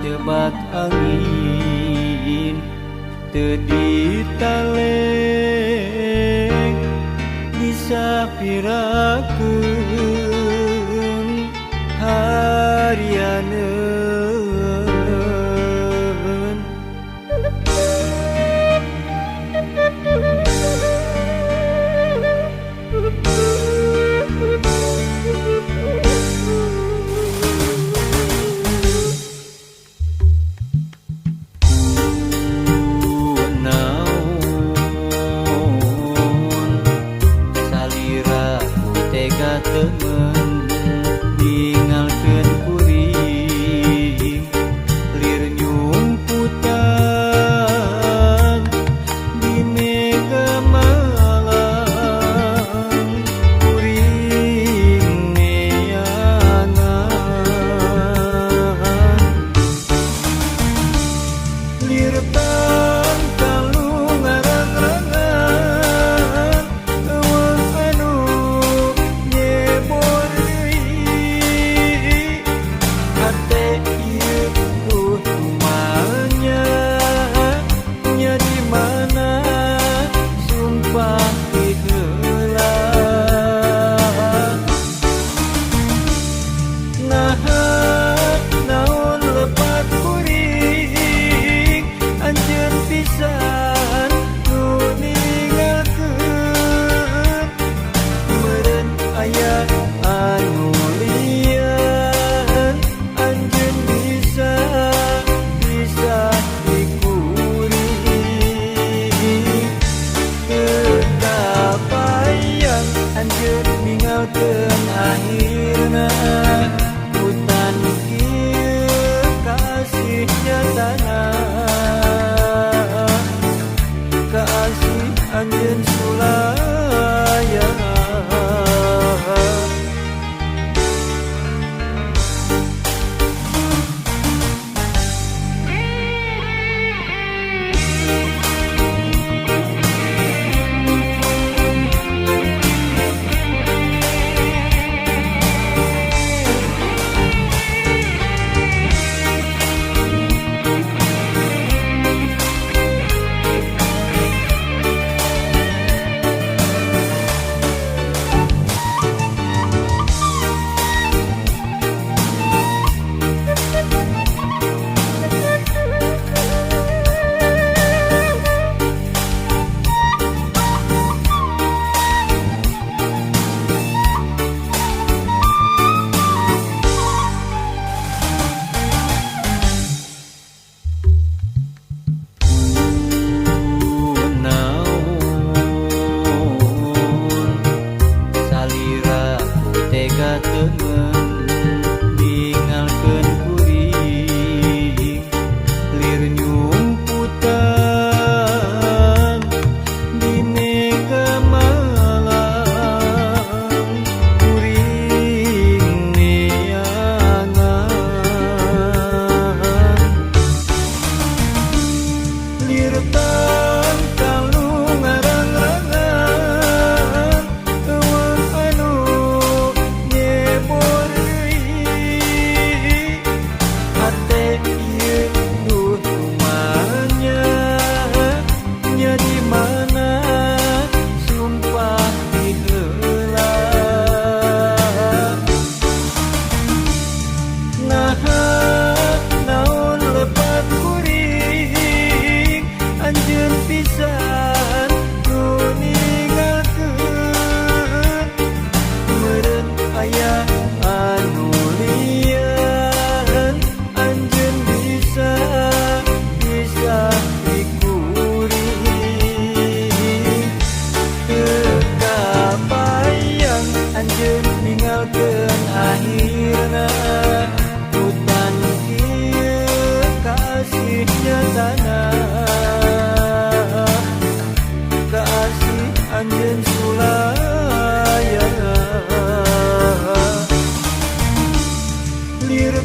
Katebak angin teu ditaleng disapirakeun harianeun. Temen ningalkeun kuring lir nyumputan di mega malam kuring neangan lir tangkalu ngarang-rangan eueuh anu nyebor deui hate ieu duh kumanya nya di mana sumpah ti heula naha naon lepat kuring anjeun pisan nu ninggalkeun meureun aya anu lian anjeun bisa bisa dikuring teu kabayang anjeun ninggalkeun akhirna hutan kieu kasih nyatana kasih anjeun sulaya. Kunaon salira ku tega temen ningalkeun kuring lir nyumputan di mega malam kuring neangan lir tangkalu ngarang-rangan eueuh anu nyebor deui hate ieu duh kumanya nya di mana sumpah ti heula naha naon lepat kuring anjeun pisan nu ninggalkeun meureun aya anu lian anjeun bisa bisa dikuring teu kabayang anjeun ninggalkeun akhirna hutan kieu kasih nyatana kasih anjeun sulaya lir.